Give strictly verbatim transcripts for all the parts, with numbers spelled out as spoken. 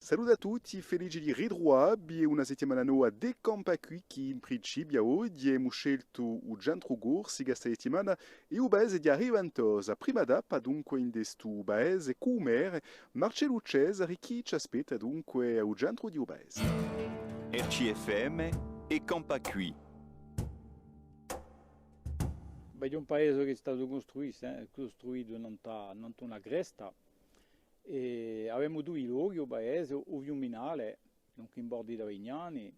Salute à tutti, felice di ritruvà vi, una settimana nova d'È campà quì, chì in principiu oghje emu sceltu u centru Corsica sta settimana è u paese di a Riventosa. Prima tappa dunque in stu paese cù u merre Marcellu Cesari, chì ci aspetta dunque à u centru di u paese. R C F M, È campà quì. Bè, hè un paese chì hè statu custruitu, eh, custruitu nant'à, nant'à una cresta, è avemu dui lochi, u paese, u Fiuminale, dunque in bordi d'Avignani,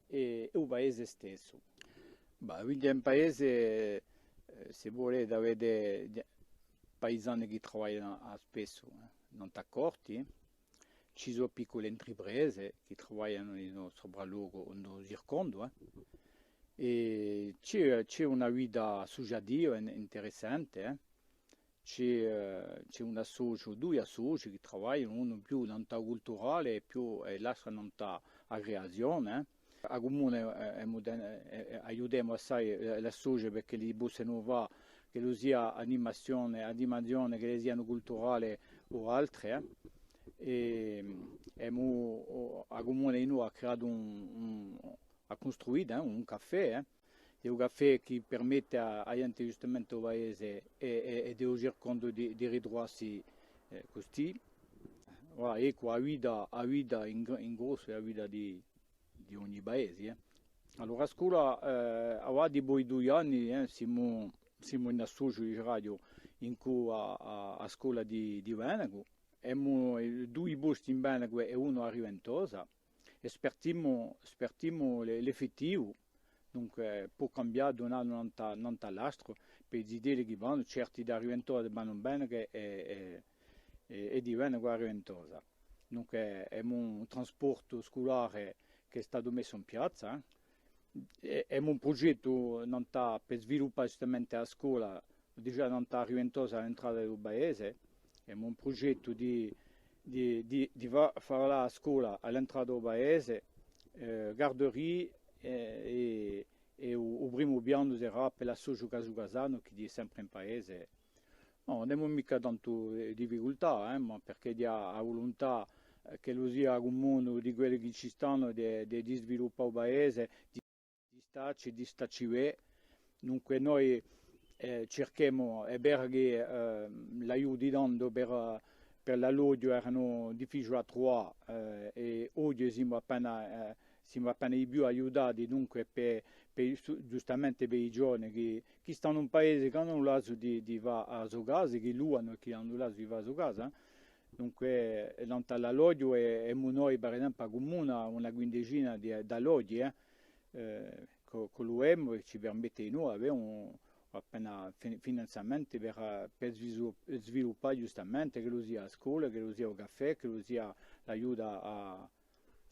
è, è u paese stessu. Bè, quindi hè un paese, eh, s'è vulete, avete paisani chì travaglianu à spessu, eh, nant'à corti, ci sò piccule intraprese chì travaglianu in u soprallocu, in u circondu, eh. È ci hè, ci hè una vita assuciativa in-, interessante, eh. Ci hè, eh, ci hè un associu, dui associ chì travaglianu, unu più nant'à u culturale è più, è l'altru nant'à a creazione, eh. A cumuna, eh, emu ten-, eh, eh, aiutemu assai, eh, l'associu perch'elli possanu fà, ch'ellu sia animazione, animazione, ch'elle sianu culturale o altre, eh. È, emu, o, a cumuna dinù hà creatu un, un, hà custruitu, eh, un caffè, eh. Hè un caffè chì permette à, à ghjente ghjustamente di u paese è, è, è di u circondu di, di ritruvassi, eh, custì. Voilà, eccu, a vita, a vita in gr-, in grossu hè a vita di, di ogni paese, eh. Allora, a scola, eh, avà dipoi dui anni, eh, simu, simu in associu, diceraghju, incù a, a, a scola di, di Venacu. Emu, eh, dui posti in Venacu è unu à Riventosa. È spartimu, spartimu l'e-, l'effettivu, dunque, pò cambià d'un annu nant'à, nant'à l'altru, per i zitelli chì vanu, certi da Riventosa vanu in Venacu è, è, è, è di Venacu à Riventosa. Dunque, emu un trasportu sculare chì hè statu messu in piazza, eh. È, emu un prugettu nant'à, per sviluppà ghjustamente a scola, digià nant'à Riventosa à l'entrata di u paese, emu un prugettu di, di, di, di fà, fà a scola à l'entrata di u paese, eh, garderie, eh, è, è u, u primu pianu serà per l'associu Casu Casanu, chì hè sempre in paese. Nò, ùn emu micca tantu, eh, difficultà, eh, ma perchè ci hè a, a vuluntà, eh, ch'ellu sia cumunu di quelli chì ci stanu, di, di, di sviluppà u paese, di, di stacci, di stacci bè. Dunque noi, eh, circhemu, hè vera chì, eh, l'aiuti tandu per, per l'alloghju eranu difficiuli à truvà, eh, è oghje simu appena, eh, simu appena di più aiutati, dunque, per, per, ghjustamente per i giovani chì, chì stanu in paese, chì anu u laziu di, di fà a so casa, chì luvanu è chì anu u laziu di fà a so casa, eh. Dunque, nant'à l'alloghju è, emu noi, per esempiu, a cumuna, una quindecina di, d'alloghji, eh, eh, chì, chì luvemu è ci permette dinù avè un, appena fin-, finanziamenti per, per svisu-, sviluppà ghjustamente, ch'ellu sia a scola, ch'ellu sia u caffè, ch'ellu sia l'aiutu à,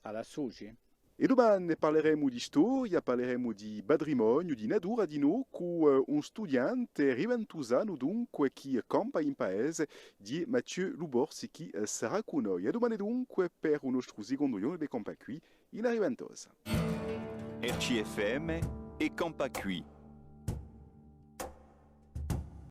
à l'associ. È dumane parleremu di storia, parleremu di patrimoniu, di natura dinò, cù, eh, un studiante riventusanu, dunque, chì campa in paese, di Mathieu Luborsi, chì, eh, sarà cù noi. À dumane dunque per u nostru secondu ghjornu d'È campà quì in a Riventosa. R C F M, È campà quì.